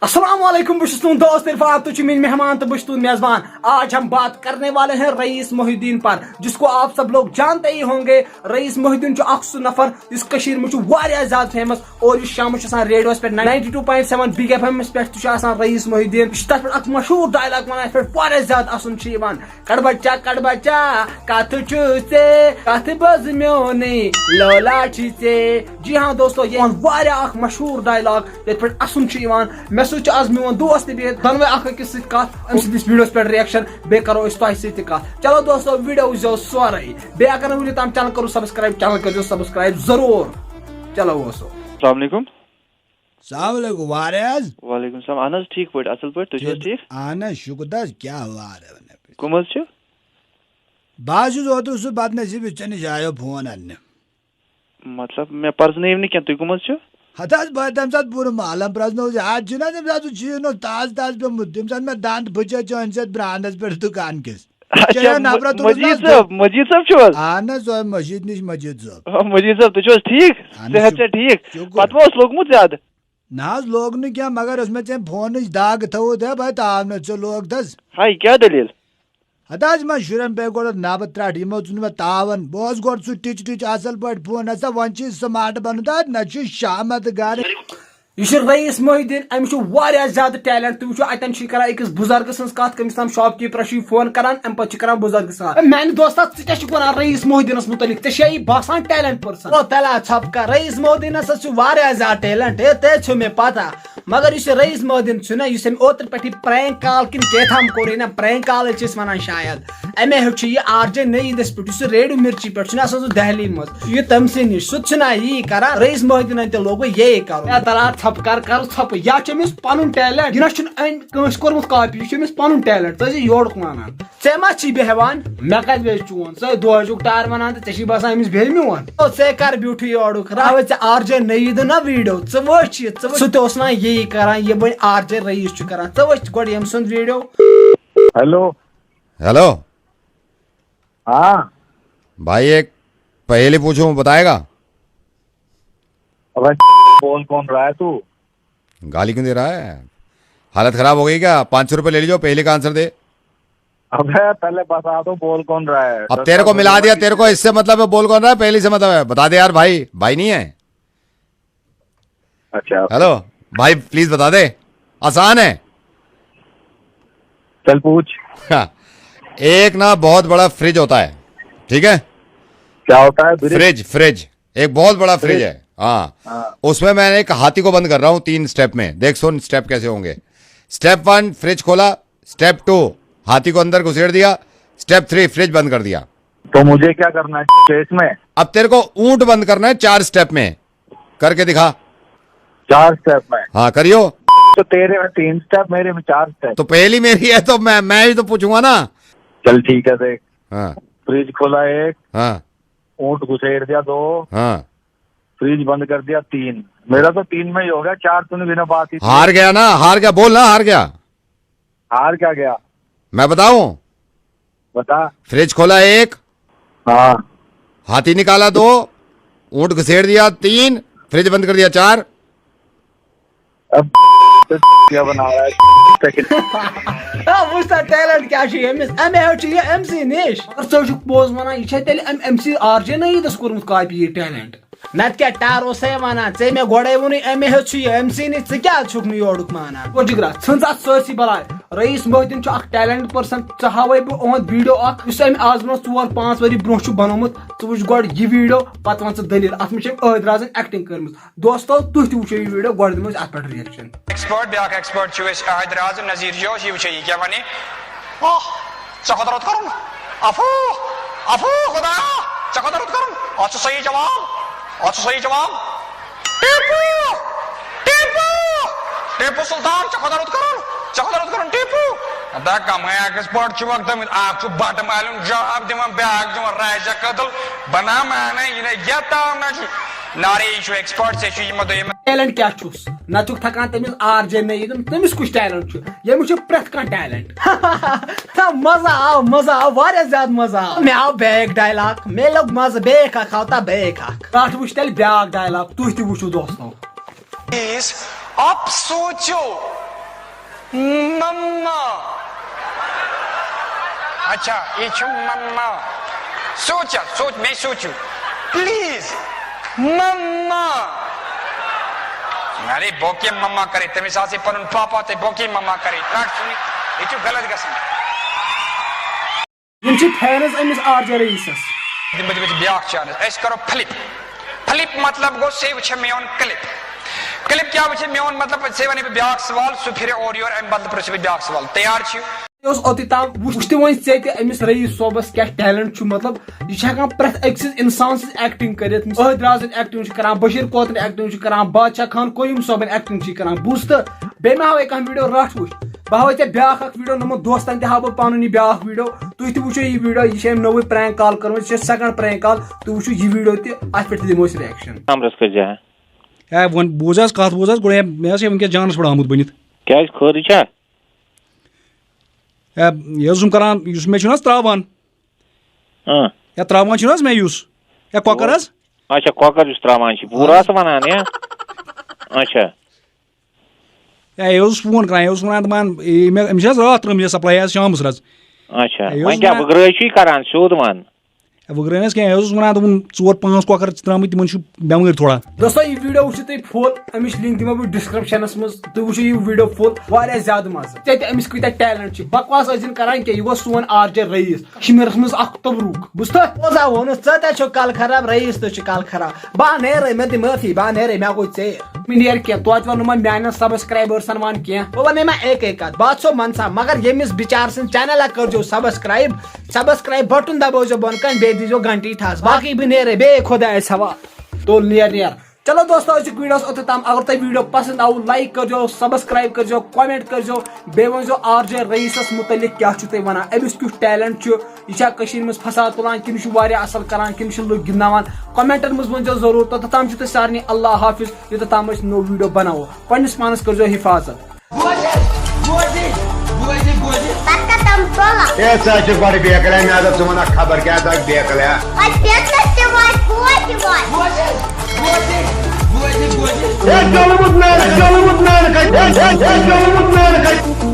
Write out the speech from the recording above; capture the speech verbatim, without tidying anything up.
السلام علیکم، بہٕ چھُس تُہُنٛد دوست عرفان، تُہۍ چھِو میٲنۍ مہمان تہٕ بہٕ چھُس تُہُنٛد میزبان۔ آج ہم بات کرنے والے ہیں رئیس محی الدین پر، جس کو آپ سب لوگ جانتے ہی ہوں گے۔ رئیس محی الدین چھُ اکھ سُہ نفر یُس کٔشیٖرِ منٛز چھُ واریاہ زیادٕ فیمس اور یُس شامس چھُ آسان ریڈیوس پٮ۪ٹھ، ناینٹی ٹوٗ پوینٹ سیون بگ ایف ایم پٮ۪ٹھ تہِ چھُ آسان رئیس محی الدین۔ یہِ چھُ تتھ پٮ۪ٹھ اکھ مشہوٗر ڈایلاگ ونان، یتھ پٮ۪ٹھ واریاہ زیادٕ اسُن چھُ یِوان۔ کڑ بچہ، کڑ بچہ، کتھ چھُ ژےٚ؟ کتھ بوز میونٕے لولا چھِ ژےٚ۔ جی ہاں دوستو، یہِ چھُ واریاہ اکھ مشہوٗر ڈایلاگ، یتھ پٮ۪ٹھ اسُن چھُ یِوان۔ مےٚ سۭتۍ چھُ آز میون دوست تہِ بِہِتھ، دۄنوَے اکھ أکِس سۭتۍ کتھ أمۍ سٕنٛدِس ویڈیوس پٮ۪ٹھ ریکشن، بیٚیہِ کرو أسۍ تۄہہِ سۭتۍ تہِ کتھ۔ چلو دوستو، ویڈیو وٕچھزیو سورُے، بیٚیہِ اگر نہٕ وٕنیُک تام چینل کوٚرُو سبسکرایب، چینل کٔرزیو سبسکرایب ضروٗر۔ چلو اوسو۔ السلام علیکم۔ السلام علیکم، وارے حظ؟ وعلیکم السلام، اہن حظ، ٹھیٖک پٲٹھۍ، اصٕل پٲٹھۍ، تُہۍ چھِو حظ ٹھیٖک؟ اہن حظ، شُکُر حظ، کیٛاہ وارے وَنہٕ بہٕ؟ کٕم حظ چھِو؟ بہٕ حظ چھُس اوترٕ سُہ بدنصیٖب یُس ژےٚ نِش آیو فون اَننہِ۔ مطلب، مےٚ پرٛزنٲیِو نہٕ کینٛہہ، تُہۍ کٕم حظ چھِو؟ ہتہٕ حظ، بہٕ تَمہِ ساتہٕ پوٗرٕ محلَن پرٛزنووُس، یہِ حظ چھُنہ تَمہِ ساتہٕ سُہ چیٖز اوس تازٕ تازٕ پیوٚمُت، ییٚمہِ ساتہٕ مےٚ دَنٛد پھٕچے چٲنِس یَتھ برٛانٛدَس پٮ۪ٹھ دُکان کِس۔ اچھا، چیٚیو نفرا م-، تُلُن مجیٖد حظ۔ صٲب، مجیٖد صٲب چھِو حظ؟ اہن حظ، سۄے مجیٖد نِش مجیٖد صٲب۔ آ، مجیٖد صٲب، تُہۍ چھِو حظ ٹھیٖک؟ اہن حظ، صحت چھا شُکر، ٹھیٖک؟ شُکر۔ پتہٕ ما اوس لوٚگمُت زیادٕ؟ نہ حظ، لوگ نہٕ کینٛہہ، مگر یۄس مےٚ ژےٚ فونٕچ دگ تھٲوٕتھ، ہے بھاے، تاونہٕ ژٕ لوگ دَس۔ ہاے، کیٛاہ دٔلیٖل؟ ہتہٕ حظ، یِمن شُرٮ۪ن پیٚیہِ گۄڈٕ نبہٕ ترٛٹھ، یِمو ژھُن مےٚ تاون۔ بہٕ اوسُس گۄڈٕ سُہ ٹِچ ٹِچ اصل پٲٹھۍ فون، ہسا وۄنۍ چھُ یہِ سمارٹ بنُن، تہٕ نہ چھُ شامت گرٕ۔ یہِ چھُ رئیس محی الدین، أمِس چھُ واریاہ زیادٕ ٹیلنٹ۔ تُہۍ وٕچھِو، اَتٮ۪ن چھِ یہِ کران أکِس بُزرگہٕ سٕنٛز کَتھ، کٔمِس تام شاپ کیٖپرَس چھُ یہِ فون کران، اَمہِ پَتہٕ چھُ کران بُزرگہٕ سٕنٛز کَتھ۔ میٛانہِ دوستہ، ژٕ کیٛاہ چھُکھ وَنان رئیس محی الدیٖنَس مُتعلِق؟ ژےٚ چھےٚ یہِ باسان ٹیلنٹ پٔرسَن؟ او تَلہ ژھۄپہٕ کر، رئیس محی الدیٖنَس حظ چھُ واریاہ زیادٕ ٹیلنٹ۔ ہے، تہِ چھُ مےٚ پَتہ۔ مگر یُس یہِ رئیس محی الدیٖن چھُ نہ، یُس أمۍ اوترٕ پٮ۪ٹھ یہِ پرینک کال کِنہٕ کیٛاہ تام کوٚر یہِ نہ، پرینک کالٕے چھِ أسۍ وَنان شاید، اَمے ہیوٚت چھُ یہِ آر جے نٔیٖدَس پٮ۪ٹھ، یُس یہِ ریڈیو مِرچی پٮ۪ٹھ چھُنہ آسان سُہ دہلی منٛز، یہِ تٔمۍ سٕے نِش، سُہ تہِ چھُنہ یی کران۔ رئیس محی الدیٖنَن تہِ لوگوُ یی کرُن۔ ہے تَلار ژھۄپہٕ کر، کر ژھۄپہٕ، یا چھُ أمِس پَنُن ٹیلنٹ، یہِ نہ چھُنہٕ أمۍ کٲنٛسہِ کوٚرمُت کاپی، یہِ چھُ أمِس پَنُن ٹیلنٹ، ژٕ ٲسۍ یہِ یورُک وَنان۔ ژےٚ ما چھی بیٚہوان؟ مےٚ کتہِ بیٚہہِ چون؟ ژٕ ہے دۄہجُک ٹار ونان تہٕ ژےٚ چھی باسان أمِس بیٚہہِ میون۔ او، ژےٚ کر بیوٗٹھٕے یورُک؟ راوے ژےٚ آر جے نٔیٖدٕ نا ویٖڈیو۔ ژٕ وٕچھ یہِ، ژٕ وٕچھ۔ سُہ تہِ اوس ونان یی کران، یہِ وۄنۍ آر جے رئیس چھُ کران۔ ژٕ وٕچھ گۄڈٕ ییٚمۍ سُنٛد ویٖڈیو۔ ہیلو۔ ہیلو۔ ہاں۔ بھائی، ایک پہیلی پوچھوں، بتائے گا؟ ابے، بول کون رہا ہے تو؟ گالی کیوں دے رہا ہے؟ حالت خراب ہو گئی کیا؟ پانچ سو روپے لے لیجو، پہیلی کا آنسر دے۔ ابے، پہلے بتا تو بول کون رہا ہے؟ اب تیرے کو ملا دیا، تیرے کو اس سے مطلب ہے، بول کون رہا ہے، پہلی سے مطلب ہے۔ بتا دے یار بھائی، بھائی نہیں ہے۔ اچھا۔ ہیلو، بھائی پلیز بتا دے، آسان ہے۔ چل پوچھ۔ ایک نا بہت بڑا فریج ہوتا ہے، ٹھیک ہے؟ کیا ہوتا ہے؟ فریج، فریج، ایک بہت بڑا فریج فریج؟ ہے، ہاں۔ ہاں۔ اس میں میں ایک ہاتھی کو بند کر رہا ہوں تین اسٹیپ میں، دیکھ سن اسٹیپ کیسے ہوں گے۔ اسٹیپ ون، فریج کھولا۔ اسٹیپ ٹو، ہاتھی کو اندر گھسیڑ دیا۔ اسٹیپ تھری، فریج بند کر دیا۔ تو مجھے کیا کرنا ہے اس میں؟ اب تیرے کو اونٹ بند کرنا ہے چار اسٹیپ میں، کر کے دکھا۔ چار اسٹیپ میں؟ ہاں، کریو۔ تو تیرے میں تین اسٹیپ، میرے میں چار اسٹیپ۔ تو پہلی میری ہے تو میں، میں ہی تو پوچھوں گا نا۔ چل ٹھیک ہے، دیکھ۔ ہاں۔ فریج کھولا ایک، ہاں۔ اونٹ گھسیڑ دیا دو، ہاں۔ فریج بند کر دیا تین۔ میرا تو تین میں ہی ہو گیا، چار تو نہیں بنا بات ہی۔ ہار گیا نا، ہار گیا، بول نا، ہار گیا۔ ہار کیا گیا؟ میں بتاؤں؟ بتا۔ فریج کھولا ایک، ہاں۔ ہاتھی نکالا دو، اونٹ گھسیڑ دیا تین، فریج بند کر دیا چار۔ اب کیا بنا رہا ہے؟ آ، وٕچھ سا ٹیلنٹ کیٛاہ چھُ أمِس، اَمہِ آیہِ چھُ یہِ أمۍ سٕے نِش۔ مگر ژٕ چھُکھ پوٚز وَنان، یہِ چھا تیٚلہِ أمۍ، أمۍ سٕے آر جے نٔیٖدَس کوٚرمُت کاپی یہِ ٹیلنٹ؟ نتہٕ کیٛاہ ٹار اوسے ونان، ژےٚ مےٚ گۄڈے ووٚنُے، أمۍ ہیوٚت چھُ یہِ أمۍ سٕے نِش، ژٕ کیٛازِ چھُکھ نہٕ یورُک مانان؟ او جگرا، ژھٕن ژٕ اتھ سٲرسٕے بلاے۔ رئیس محی الدین چھُ اکھ ٹیلنٹ پٔرسن، ژٕ ہاوے بہٕ اُہُنٛد ویڈیو اکھ، یُس أمۍ آز برونٛہہ ژور پانٛژھ ؤری برونٛہہ چھُ بنومُت۔ ژٕ وٕچھ گۄڈٕ یہِ ویڈیو، پتہٕ ون ژٕ دٔلیٖل۔ اتھ منٛز چھِ أمۍ عٲدۍ رازن ایکٹنگ کٔرمٕژ۔ دوستو، تُہۍ تہِ وٕچھِو یہِ ویڈیو، گۄڈٕ دِمو أسۍ اتھ پٮ۪ٹھ ریئیکشن۔ ایکسپرٹ، بیٛاکھ ایکسپرٹ چھُ أسۍ عٲدۍ رازن نذیر جوش، یہِ وٕچھو یہِ کیٛاہ ونہِ۔ آہ، ژےٚ کوتاہ رُت کوٚرُن؟ افو، افو، خدایا، ژےٚ کوتاہ رُت کوٚرُن؟ اَتھ چھُ صحیح جواب، اَتھ چھُ صحیح جواب۔ ٹیپو، ٹیپو، ٹیپو سلطان، ژےٚ کوتاہ رُت کوٚرُن؟ ژےٚ کوتاہ رُت کوٚرُن ٹیپو؟ ادا کمٕے اکھ ایکسپرٹ چھُ وقتن، اکھ چھُ بٹہٕ مالیُن جواب دِوان، بیٛاکھ دِوان رازا قتل، بناو معنی، یہِ نہ یتھ تام نہ چھُ۔ نارے، یہِ چھُ ایکسپرٹ، ژےٚ چھُ یِمو دوٚیمہِ ٹیلنٹ کیٛاہ چھُس؟ نہ چھُکھ تھکان تٔمِس آر جے نٔیِدُن، تٔمِس کُس ٹیلنٹ چھُ؟ ییٚمِس چھُ پرٛٮ۪تھ کانٛہہ ٹیلنٹ۔ مزٕ آو، مزٕ آو، واریاہ زیادٕ مزٕ آو۔ مےٚ آو بیک ڈایلاگ، مےٚ لوٚگ مزٕ، بیک اکھ آو تا بیک اکھ۔ تتھ وٕچھ تیٚلہِ بیاکھ ڈایلاگ، تُہۍ تہِ وٕچھِو دوستو۔ پلیز، آپ سوچو، مما۔ اچھا، یہ چھُ مما۔ سوچا، سوچ، میں سوچو۔ Please, mama. ارے بوکے مما کرے، تٔمِس آسہِ پنُن پاپا تہٕ بوکے مما کرے۔ ترٛٹھ ژھٕنٕے، یہِ چھُ غلط گژھان۔ یِم چھِ فینز أمِس آر جے رئیسس۔ دِمہٕ بہٕ تٔمِس بیٛاکھ چانس۔ أسۍ کرو فلپ۔ فلپ مطلب گوٚو، سے وٕچھِ میون کلپ۔ کلپ کیٛاہ وٕچھِ میون مطلب، سے وَنہٕ بہٕ بیٛاکھ سوال، سُہ پھِرِ اورٕ یور، اَمہِ بدلہٕ پرٛژھِ بہٕ بیٛاکھ سوال۔ تیار چھِو؟ یہِ اوس اوٚتُے تام وٕچھ، وٕچھ تہِ وۄنۍ ژےٚ تہِ أمِس رئیس صٲبس کیٛاہ ٹیلنٹ چھُ، مطلب، یہِ چھُ ہٮ۪کان پرٛٮ۪تھ أکۍ سٕنٛز اِنسان سٕنٛز ایکٹنگ کٔرِتھ۔ أحد رازٕنۍ ایکٹنگ چھُ کران، بشیر کوتٕنۍ ایکٹنگ چھُ کران، بادشاہ خان قیوم صٲبٕنۍ ایکٹنگ چھِ کران۔ بوٗز تہٕ بیٚیہِ مہ ہاوے کانٛہہ ویڈیو، رٹھ وٕچھ۔ بہٕ ہاوے ژےٚ بیٛاکھ اکھ ویڈیو، نوٚمَن دوستن تہِ ہاوٕ بہٕ پنُن یہِ بیٛاکھ ویڈیو۔ تُہۍ تہِ وٕچھِو یہِ ویڈیو، یہِ چھِ أمۍ نٔوٕے پرینک کال کٔرمٕژ، یہِ چھِ سیکنڈ پرینک کال۔ تُہۍ وٕچھِو یہِ ویڈیو تہِ، اتھ پٮ۪ٹھ تہِ دِمو أسۍ ریکشن۔ کمرس کٔرۍ زِ ہا۔ ہے، وۄنۍ بوز حظ کتھ، بوز حظ گۄڈٕ، ہے، مےٚ حظ چھِ وٕنکیٚس جانس پٮ۪ٹھ آمُت بٔنِتھ۔ کیٛازِ، خٲرٕے چھا؟ ہے، یہِ حظ چھُم کران، یُس مےٚ چھُنہٕ حظ تراوان۔ اۭں۔ ہے، تراوان چھُنہٕ حظ مےٚ یُس۔ ہے، کۄکر حظ۔ اچھا، کۄکر یُس تراوان چھِ، پوٗرٕ اہن حظ۔ اتھ ونان، یا؟ اچھا۔ ہے، یہِ اوس فون کران، یہِ اوس ونان دپان، یہِ مےٚ، أمِس چھِ حظ راتھ ترٲمٕژ یہِ سپلاے حظ شامس رٲژ۔ اچھا، ہے، یہِ اوس وۄنۍ کیٛاہ ونان بہٕ گرٲے چھُے کران، سیوٚد ون۔ ہے، بہٕ گرٲے نہٕ حظ کینٛہہ، یہِ اوس ونان دوٚپُن، ژور پانٛژھ کۄکر چھِ ترٲمٕتۍ، تِمن چھُ بٮ۪مٲرۍ تھوڑا۔ دوستو، یہِ ویڈیو وٕچھِو تُہۍ فُل، أمِس چھِ لِنک دِمو بہٕ ڈسکرپشنس منٛز، تُہۍ وٕچھِو یہِ ویڈیو فُل، واریاہ زیادٕ مزٕ۔ ژےٚ تہِ أمِس کۭتیٛاہ ٹیلنٹ چھِ، بکواس ٲسۍ زِ نہٕ کران کینٛہہ، یہِ گوٚو سون آر جے رئیس، کشمیرس منٛز اکھ تبروک۔ بوٗزتھا؟ بوزا ووٚنُس، ژٕ تہِ چھُکھ کل خراب، رئیس تہِ چھُ کل خراب۔ بہٕ ہا نیرے، مےٚ دِ معٲفی، بہٕ ہا نیرے، مےٚ گوٚو ژیر۔ مےٚ نیر کینٛہہ، توتہِ ووٚن نہٕ مےٚ میانٮ۪ن سبسکرایبٲرسن وَن کینٛہہ۔ بہٕ وَنے ما اکھ اکھ کتھ، بہٕ ہا چھُسو منسا، مگر ییٚمِس بِچارٕ سٕنٛدِ چینلہ کٔرزیو سبسکرایب، سبسکرایب بٹن دبٲوزیو بۄن کَنہِ، بیٚیہِ دیٖزیو گھنٹی ٹھس۔ باقٕے بہٕ نیرے بیٚیہِ خۄدایس حوالہٕ۔ تُل نیر نیر۔ چلو دوستو، أزیُک ویڈیو اوس اوٚتتھ تام۔ اگر تۄہہِ ویڈیو پسند آو، لایک کٔرزیو، سبسکرایب کٔرزیو، کمنٹ کٔرزیو، بیٚیہِ ؤنزیو آر جے رئیسس متعلق کیٛاہ چھِو تُہۍ ونان، أمِس کیُتھ ٹیلنٹ چھُ، یہِ چھا کٔشیٖرِ منٛز فساد تُلان کِنہٕ چھُ واریاہ اصل کران کِنہٕ چھُ لُکھ گِنٛدناوان؟ کمنٹن منٛز ؤنزیو ضروٗر۔ توٚتتھ تام چھِو تۄہہِ سارنٕے اللہ حافظ، یوٚتتھ تام أسۍ نوٚو ویڈیو بناوو۔ پننِس پانس کٔرزیو حفاظت۔ بوزِ، بوزِ، بوزِ، بوزِ۔ پتہٕ کتھ تام ژولا۔ اے، ژٕ ہا چھُکھ بڑٕ بیقل، ہے، مےٚ ہا دوٚپ ژٕ وَنکھ خبر کیٛاہ، ژٕ ہا چھُکھ بیقل، ہے۔ پتہٕ بیقلس تہِ واتہِ، بوزِ، بوزِ۔ بوزِ، بوزِ، بوزِ۔ ہے، ژوٚلمُت نانہٕ، ژوٚلمُت نانہٕ کَتہِ؟ ہے، ہے، ہے، ژوٚلمُت نانہٕ کَتہِ؟